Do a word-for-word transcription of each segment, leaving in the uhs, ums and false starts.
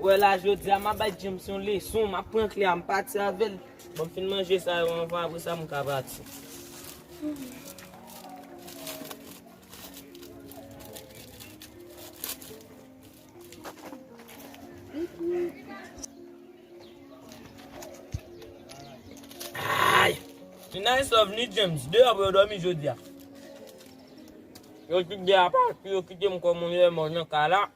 Wè la, jodi a, m ap bay James yon leson, m ap pran kle a, m pati avè l. Bon, m fin manje sa yo anvan, apre sa, m ka pati. Ay! Ni Nice Love, ni James, deyò pou yo dòmi jodi a. Yo tout de a pati, yo kite m kòm yon lèmò nan kay la.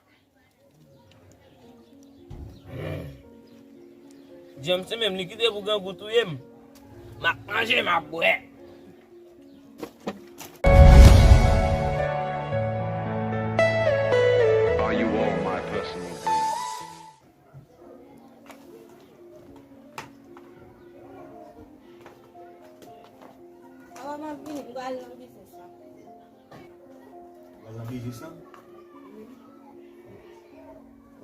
James menm, li kite pou grangou touye m. M ap manje, m ap bwè. Are you all my personal being? Papa, m ap vini, m pral nan biznis la. Ou pral nan biznis lan? Wi.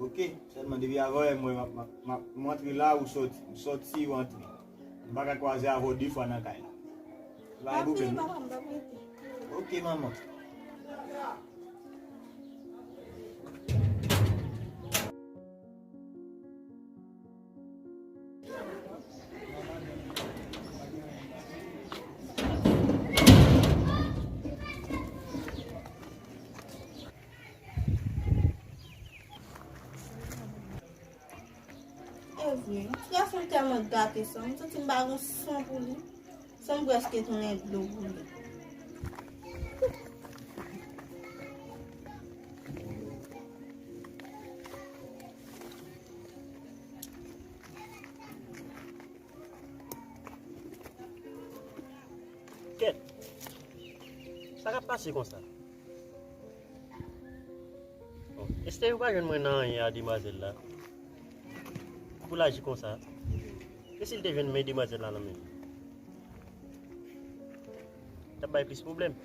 Ok, sèlman depi avè w m wè m ap, m ap, m ap, m antre la, ou sòti, m sòti, ou antre. M pa ka kwaze avè w de fwa nan kay la. Se pa yon pwoblèm, non? Papa, m p ap rete. Ok, manman. E vre, ti gason tèlman gate san, m santi m pa gen san pou li. San m prèske tounen dlo pou li. Kèt! Sa k ap pase konsa? Bon, Esther, ou pa jwenn mwen nan anyen a demwazèl la pou l aji konsa? E si l te jwenn men demwazèl la nan men l? T ap bay plis pwoblèm.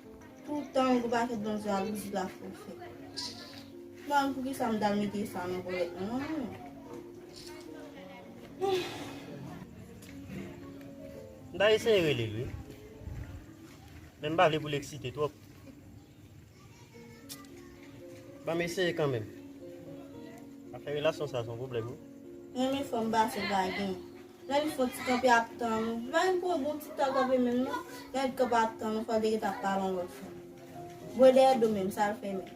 Toutan, yon pakèt bon jalouzi l ap fè w fè. M pa konn poukisa m t al mete sa nan kòlèt mwen, non. M ta eseye rele l, wi. Men m pa vle pou l eksite twòp. Ban m eseye kanmenm. Afè relasyon sa se yon pwoblèm, wi. Renmen fanm pase pa gen. Lè li fè yon ti kanpe ap tann ou. Lè li pran bon ti tan kanpe menm non. Lè li kanpe ap tann ou, fò l te gentan ap pale yon lòt fanm. Bwè dèyè do menm, sa l fè menm.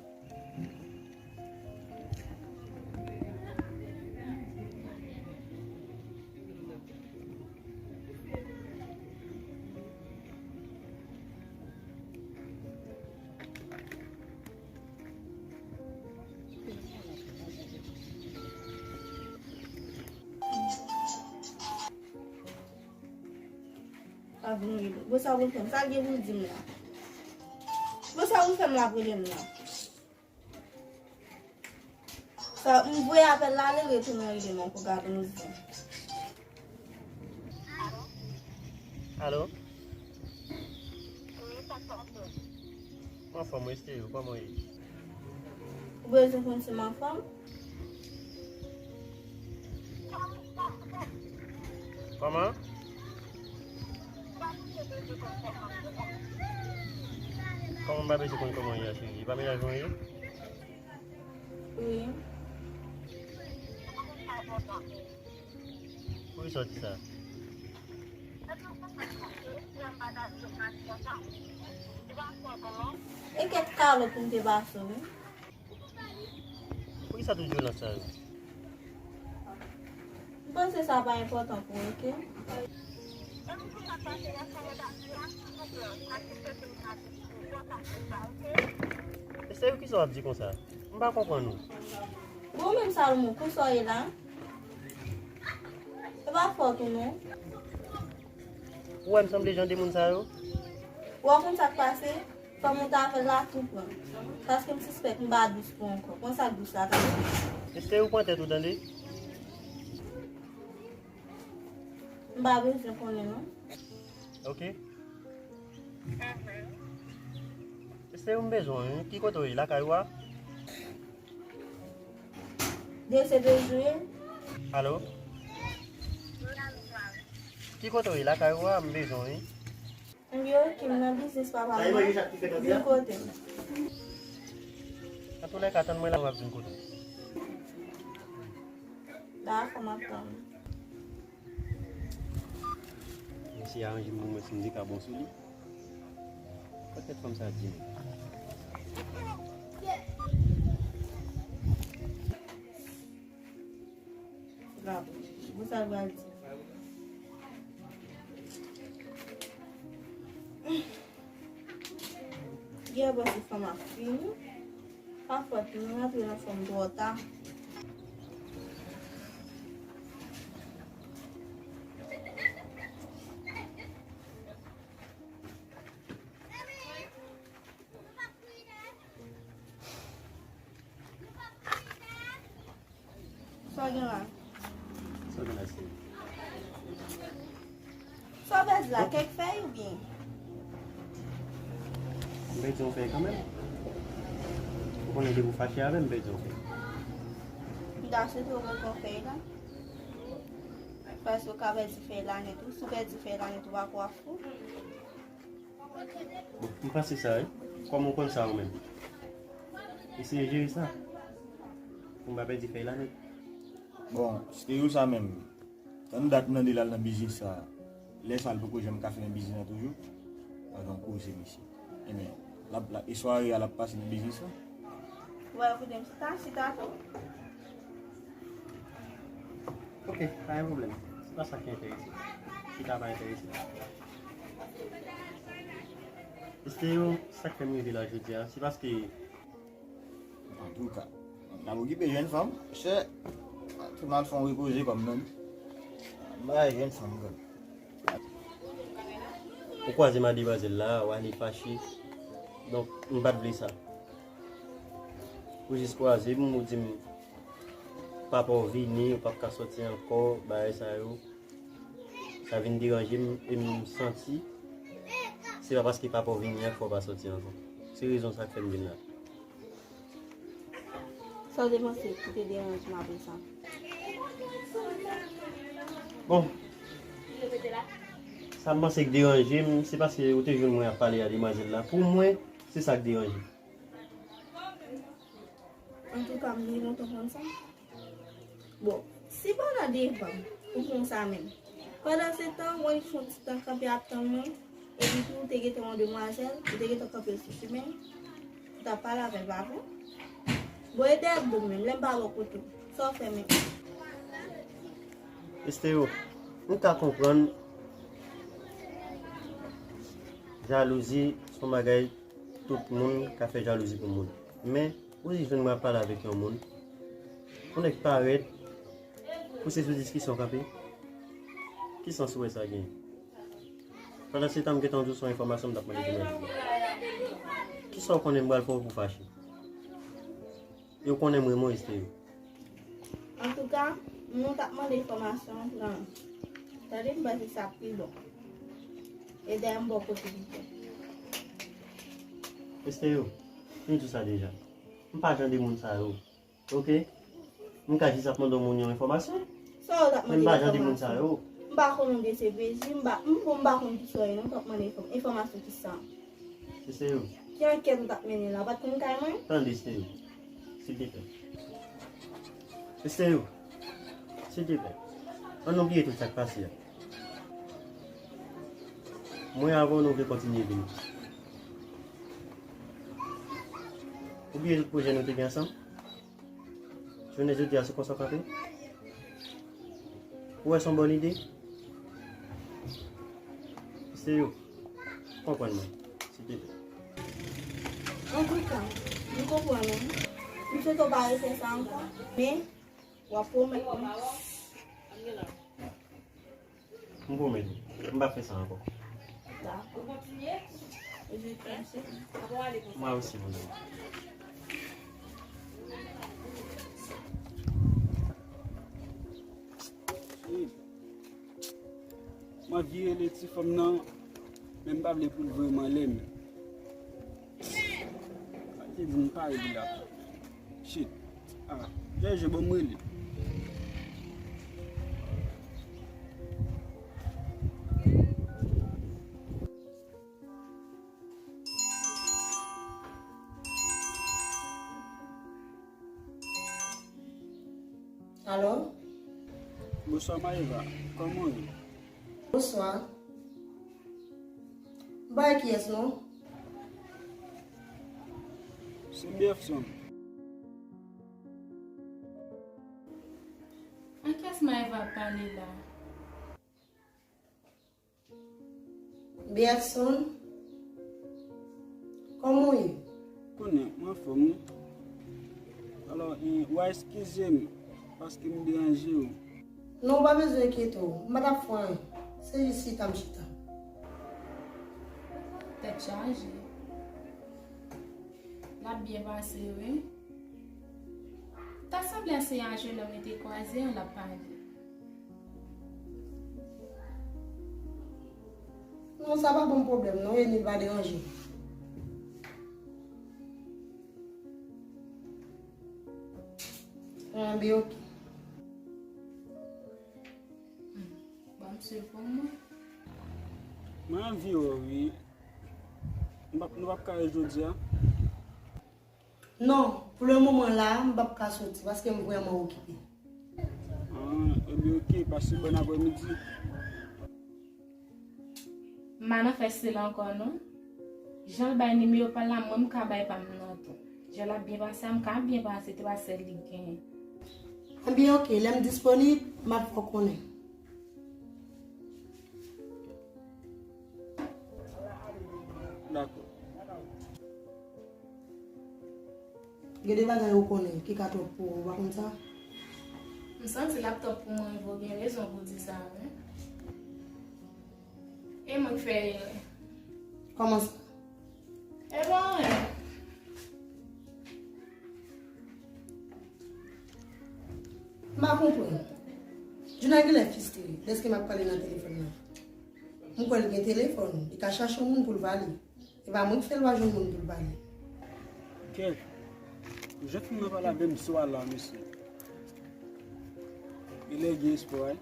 Pa vin rele. Bon, sa pou l fè m? Sa l gen pou l di m la? Bon, sa pou l fè m l ap rele m la? Sa, m voye apèl la, li retounen rele m ankò, gade yon zen. Alo? Wi, sa k pase? M anfòm, wi, Esther, kòman w ye? Ou bezwen konn si m anfòm? Kòman? Kòman m pa bezwen konn kòman w ye a, cheri? E pa mennaj mwen w ye? Wi. Poukisa w di sa? E kèk kalòt pou m te pase w, wi. Poukisa tout vyolans sa yo? M panse sa pa enpòtan pou ou, oke? E se ou kisa w ap di konsa? M pa konprann ou. Bon, ou menm Salomon, konsa w ye la? E pa fòt ou non. Ou wè m sanble jan de moun sa yo? Ou wè konn sa k pase? Fò m monte avè l la tou pran. Paske m sispèk m pa dous pou ankò. Pran sa k dous la tande. Esther, ou pran tèt ou tande. M pa bezwen konnen non. Ok. Esther, m bezwen w, wi. Ki kote w ye? Lakay ou a? De se bezwen. Alo? Ki kote w ye? Lakay ou a? M bezwen w, wi. M gen okenn nan biznis papa m nan. Vin kote m. Antoulèka, tann mwen la, m ap vin kote w. La, fanm ap tann. Mesye aranje m pou mwen si m di ka bon sou li. Poutèt fanm sa di m. Bravo. Bon, sa l pral di. Yè, bon, se fanm ap fini. Pa fòt nou, nou rantre nan fanm twò ta. Sa w gen la? Sa w gen la, cheri? Sa w pèdi la, kèk fèy oubyen? M pèdi yon fèy kanmenm. Ou konnen depi w fache avè m, m pèdi yon fèy. M ta swete w pèdi fèy la. Paske w ka pèdi fèy la nèt tou. Si w pèdi fèy la nèt, ou pa kwè w ap fou. Bon, m panse sa, wi. Kòman w konn sa ou menm? Eseye jere sa. Pou m pa pèdi fèy la nèt. Bon, Stereo sa menm. Tann dat m tande l al nan biznis sa. Lè sa l poko janm ka fè nan biznis la toujou. Pa gen koze, mesye. Ebyen, l ap, l ap, e sware a l ap pase nan biznis la. Wè, koute m chita, chita tou. Ok, pa gen pwoblèm. Se pa sa ki enterese m. Chita pa enterese m. Stereo, sa k fè m rive la jodi a, se paske Antouka, n ap okipe jèn fanm. Chè, tou n al fè yon repoze kòm non. Bay jèn fanm kòm. Ou kwaze m a demwazèl la, ou ale fache. Donk, m pa t vle sa. Ou jis kwaze m, ou di m, papa w vini, ou p ap ka sòti ankò, bagay sa yo. Sa vin deranje m e m santi se pa paske papa w vini an k fè w pa sòti ankò. Se rezon sa k fè m vin la. Sa w te panse ki te deranje m apre sa? Bon, sa m panse k deranje m, se paske ou te jwenn mwen ap pale a demwazèl la. Pou mwen, se sa k deranje m. Antouka, m vin lontan konn sa. Bon, si pandan devan ou konn sa menm, pandan se tan, mwen fè yon ti tan kanpe ap tann mwen, epi tou, ou te gentan yon demwazèl, ou te gentan kanpe l sou chimen, ou t ap pale avè l, pa vre? Bon, e dèyè do m menm, lè m pa bò kote w, sa w fè menm? Esteo, m ka konprann jalouzi se yon bagay tout moun ka fè jalouzi pou moun. Men, ou jis jwenn mwen ap pale avèk yon moun. Yon nèg parèt, pouse sou diskisyon kanpe. Ki sans ou wè sa genyen? Pandan se tan m gentan di w se yon enfòmasyon m t ap mande pou mwen. Kisa w konnen m pral fè w pou fache? Yo konnen m renmen w, Esteo. Antouka, moun w t ap mande enfòmasyon an pran. Tande, m panse sa pi bon. E dèyè m bò kote li fè. Esteo, m di w sa deja. M pa jan de moun sa yo. Oke? M ka jis ap mande yon moun yon enfòmasyon. Sa w t ap mande enfòmasyon? Men m pa jan de moun sa yo. M pa konnen w gen C P J, m pa, m, bon, m pa konn kisa w ye non, w t ap mande enfò-, enfòmasyon kisa? Esteo. Ki ankèt ou t ap mennen la? Ou pa t konn kay mwen? Tande, Esteo. Silteplè. Esteo. Silteplè. Ann nou bliye tout sa k pase a. Mwen avè w nou vle kontinye vini. Ou bliye tout pwojè nou te gen ansanm? Jounen jodi a, se konsa w kanpe? Ou wè se yon bòn ide? Esteo, konprann mwen, silteplè. Antouka, m konprann ou. M swete w pa refè sa ankò, men w ap pwomèt mwen. M pwomèt ou, m p ap fè sa ankò. Dakò. Mwen osi, mon amour. Mwen vire le ti fanm nan, men m pa vle pou l vreman lè m. Sa te di m pare pou l ap. Shit. Ah, J J, bon, m rele. Alo? Bonswa Maëva, kòman w ye? Bonswa. M pa wè kiyès non. Se Bèfson. Ak kiyès Maëva ap pale la? Bèfson, kòman w ye? Konnen, m anfòm wi. Alò, eh, w a eskize m paske m deranje w. Non, w pa bezwen enkyete w. M pa t ap fè anyen. Se jis chita m chita. Tèt chaje. L ap byen pase wi. Ta sanble a se a jennonm li te kwaze an l ap pale. Non, sa pa ban m pwoblèm non, e ni l pa deranje m. Anben, oke. Ban m swiv pou mwen. Mwen anvi wè w wi. Nou p ap, nou p ap ka jodi a? Non, pou le moman la, m p ap ka soti paske m vrèman okipe. Ah, ebyen oke, pase bòn aprèmidi. M pa nan fè sila ankò non. Jan l bay nimewo pa l la, mwen m ka bay pa m nan tou. Jan l ap byen pase a, m ka byen pase, se pa sèl li k genyen. Ebyen oke, lè m disponib, m ap fè w konnen. Dakò. Gen de bagay ou konnen ki ka twòp pou ou, ou pa konn sa? M santi l ap twòp pou mwen, Evo gen rezon pou di sa wi. E mwen k fè erè. Kòman sa? E pa anyen. M pa konprann. Juna genlè fistire dèske m ap pale nan telefòn nan. M kwè l gen telefòn, li ka chache yon moun pou l pale. E pa mwen k fè l pa jwenn moun pou l pale. Kèt, jan fanm nan pale avè m swa la, mesye. Genlè gen espwa wi.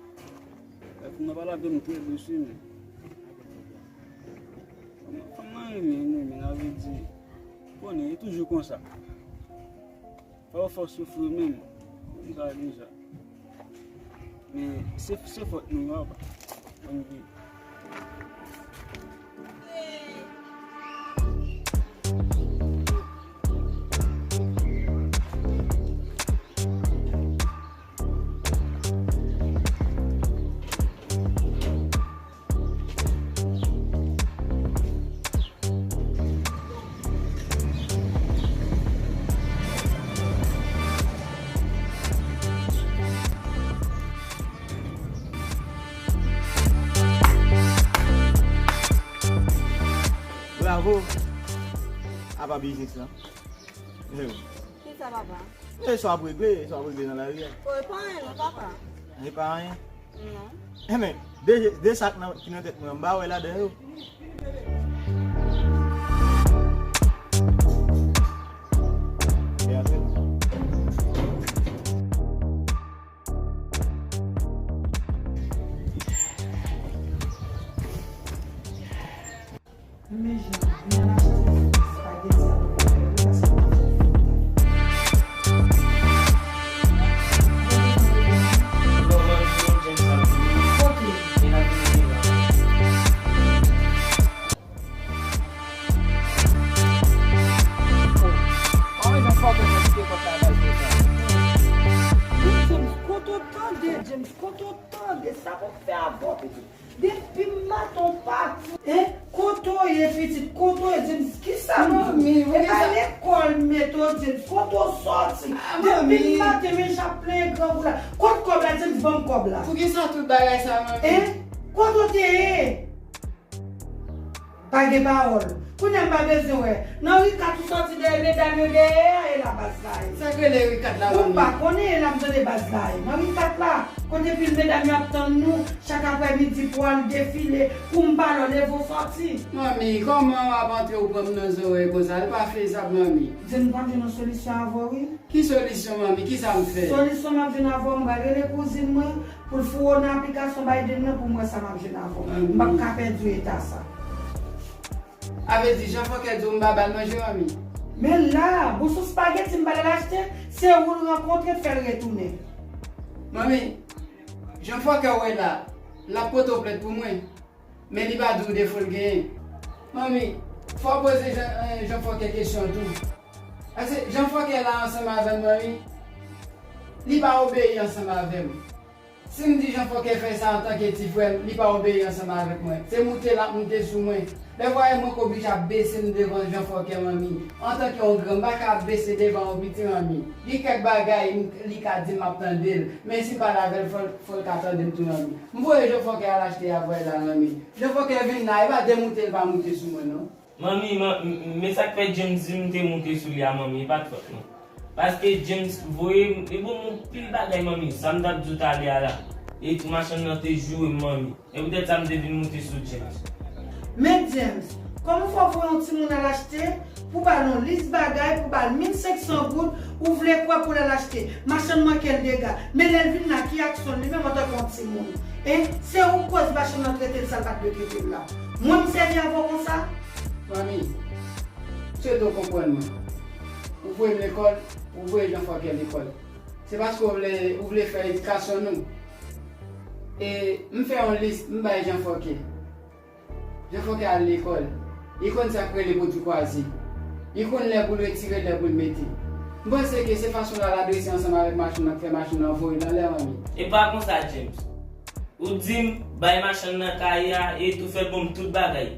Lè fanm nan pale avè m trè dous wi, men. Fanm nan renmen, renmen, sa vle di, konnen, e toujou konsa. Fò, fò soufri menm. Konn sa deja. Men se, se fòt nou, papa. Ann viv. Bravo! Apa biznis lan? Kisa, papa? E sa w ap regle, sa w ap regle nan lari a. O, e pa anyen non, papa. E pa anyen? Non. Enben, de, de sa k nan, ki nan tèt mwen an, m pa wè ladan yo. E apre? Men jan, vin al achte spageti a pou mwen, wi, paske m pa fè fita. Kote? James, kote w tande? James, kote w tande? Sa pou fè avè w, pitit? Depi maten w pati. E kote w ye, pitit? Kote w ye, James? Kisa, manmi? E pa lekòl m mete w, James? Kote w sòti? Depi maten, men j ap plenyen grangou la. Kote kòb la, James? Ban m kòb la. Poukisa tout bagay sa, manmi? E kote w te ye? Pa gen pawòl. Kounye a m pa bezwen wè. Nan ri kat ou sòti dèyè medam yo dèyè a, e la baz la ye. Sa k rele ri kat la, manmi? Ou pa konnen, e la m tande baz la ye. Nan ri kat la, kote pil medam yo ap tann nou, chak aprèmidi pou al defile, pou m pale w leve w sòti. Manmi, kòman w ap antre w pran m nan zòrèy konsa? L pa fezab, manmi. Di m pa gen yon solisyon avè w, wi. Ki solisyon, manmi? Kisa m fè? Solisyon m ap jwenn avè w, m pral rele kouzin mwen pou l foure w nan aplikasyon Biden nan pou m wè sa m ap jwenn avè w. M p ap ka pèdi w eta sa. A vle di, jan fòkè di w m pa ba l manje, manmi? Men la, bous ou spageti m pa t al achte, se ou l rankontre k fè l retounen. Manmi, Jan fòkè w wè la, l ap pote w plent pou mwen. Men li pa di w defo l genyen. Manmi, fò w poze Jan, eh, Jan Fòkè kesyon tou. Paske Jan Fòkè la ansanm avè m, manmi, li pa obeyi ansanm avè m. Si m di Jan Fòkè fè sa antanke ti frè m, li pa obeyi ansanm avèk mwen. Se moute l ap moute sou mwen. Lè w wè mwen k oblije ap bese m devan Jan Fòkè, manmi. Antanke yon gran, m pa ka ap bese devan yon piti, manmi. Gen kèk bagay m, li ka di m, m ap tande l. Men si m pale avè l, fò l, fò l ka tande m tou, manmi. M voye Jan Fòkè al achte avè l la, manmi. Jan Fòkè vin la, e pa de moute l pa moute sou mwen, non. Manmi, man, m, men sa k fè James di m te moute sou li a, manmi, e pa t fòt mwen. Paske James voye m, e bon, m pil bagay, manmi, sa m t ap di w talè a la. E tou machann nan te joure m, manmi. E poutèt sa m te vin moute sou James. Men James, kòman fè w voye yon timoun al achte, pou ba l yon lis bagay, pou ba l mil senk san goud, ou vle kwè pou l al achte. Machann manke l dega. Men lè l vin la, ki aksyon l li menm antanke yon timoun? Hein? Se ou k koz machann nan trete l sa l pa t dwe trete l la. Mwen m sèvi avè w konsa? Manmi, m swete w konprann mwen. Ou voye m lekòl, ou voye Jan Fòkè lekòl. Se paske w vle, ou vle fè edikasyon nou. E m fè yon lis, m bay Jan Fòkè. Jan Fòkè al lekòl. Li konn sa k rele pwodui kwaze. Li konn lè pou l retire, lè pou l mete. M panse ke se fason l al adrese ansanm avèk machann nan k fè machann nan voye l anlè, manmi. E pa konsa, James. Ou di m bay machann nan kaye a e tou fè ban m tout bagay.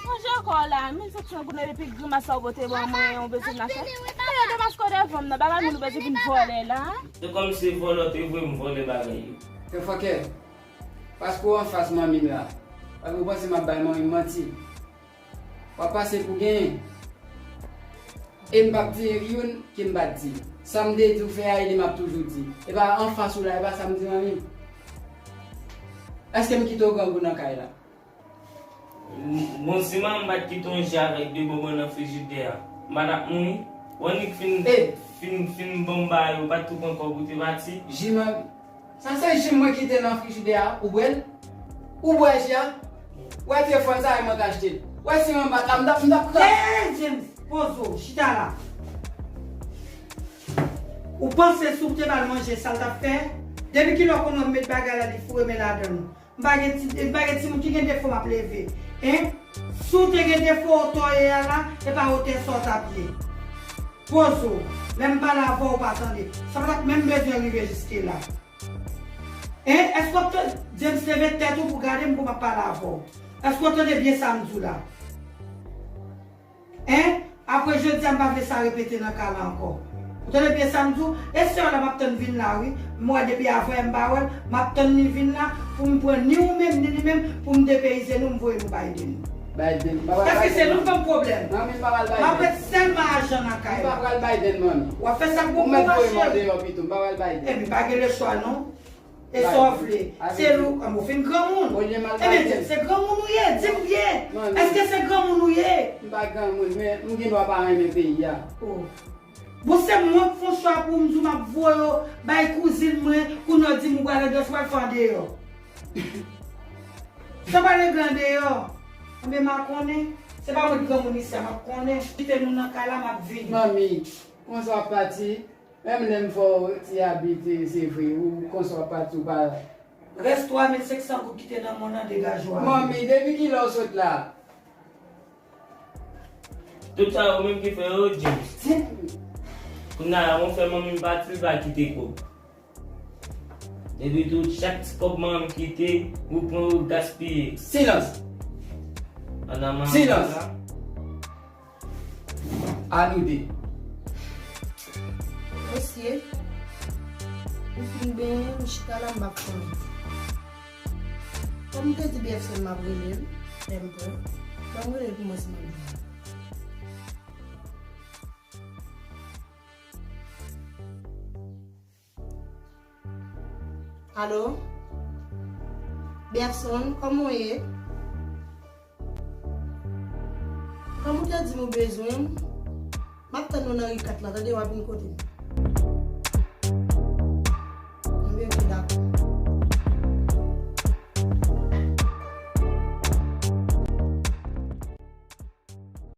Sonje ankò la, mil senk san goud epi grimas sa w pote ban mwen, ou bezwen m lache. Mete maske w devan m nan, bagay moun ou bezwen vin vòlè la. Se kòm se vòlè w te voye m vòlè bagay yo. Jan Fòkè, paske w anfas manmi m la. Paske w panse m ap bay manmi m manti. W ap pase pou genyen. E m p ap di youn ke m pa t di. Sa m te di w fè a, e li m ap toujou di. E pa anfas ou la, e pa sa m di manmi m. Èske m kite w grangou nan kay la? Bon, si manman m pa t kite yon ji avèk de bonbon nan frijidè a, m pa t ap mouri. W annik fin, fin, fin ban m bagay yo, w pa t tou pran kòb ou te pati. Ji manmi. Sa se ji mwen kite nan frijidè a, ou bwè l? Ou bwè ji a? Ou wè telefòn sa, e mwen k achte l. Ou wè si mwen pa t la, m t ap, m t ap, m t ap. Hey, James, poze w, chita la. Ou panse si w te ba l manje, sa l t ap fè? Depi kilè w konn wè m met bagay la, li foure men ladan l? M pa gen ti, m pa gen timoun ki gen defo m ap leve. Hein? Si w te gen defo wotè w ye a la, e pa wotè sa w t ap ye. Poze w. Lè m pale avè w, ou pa tande. Sa pa t ap menm bezwen rive jiske la. Hein? Èske w ap tande? James, leve tèt ou pou gade m pou m ap pale avè w. Èske w tande byen sa m di w la? Hein? Apre jodi a, m pa vle sa repete nan ka la ankò. Ou tande byen sa m di w? E sè w la, m ap tann vin la, wi. M wè depi avan yè m pa wè l, m ap tann li vin la pou m pran ni ou menm, ni li menm, pou m depeyize nou, m voye nou Biden. Biden, m pa pral Biden. Paske se nou k ban m pwoblèm. Manmi, m pa pral Biden. M ap ret sèlman ajan nan kay la. M pa pral Biden, manmi. W ap fè sa k bon pou w, ma cheri. Ou mèt voye m andeyò pito, m pa pral Biden. Ebyen, pa gen lechwa, non. E sa w vle? Se lou, an, ou fin granmoun. Ebyen, se granmoun ou ye, di m byen. Èske se granmoun ou ye? M pa granmoun, men m gen dwa pa renmen peyi a. Oh. Bon, se mwen k fè yon chwa pou m di w m ap voye w bay kouzin mwen, kounye a w di m ou pral andeyò, se pral fè andeyò. Sa pa regle andeyò. Anben, m a konnen. Se pa mwen k granmoun isi a, m ap konnen. Kite nou nan kay la, m ap vini. Manmi, kòman sa w ap pati? Menm lè m fè w ti abit, se vre, ou konsa w ap pati, ou pa. Rès twa mil senk san goud ki te nan men w nan, degaje w ale. Manmi, depi kilè w sot la? Tout sa yo menm ki fè yo, James. Kounye a la, mwen fè manmi m pati, l pa kite kòb. Epi tou, chak ti kòb manman m kite, ou pran, ou gaspiye. Silans! Silans! A nou de. Mesye, ou fin benyen, m chita la, m p ap konnen. Kòm m te di B F C m ap rele l, lè m prè. Ban m rele l pou m wè si m ap jwenn. Alo? Berson, kòman w ye? Kòm ou te di m ou bezwen m, m ap tann ou nan ri kat la, tande, w a vin kote m. Anben, ok, dakò.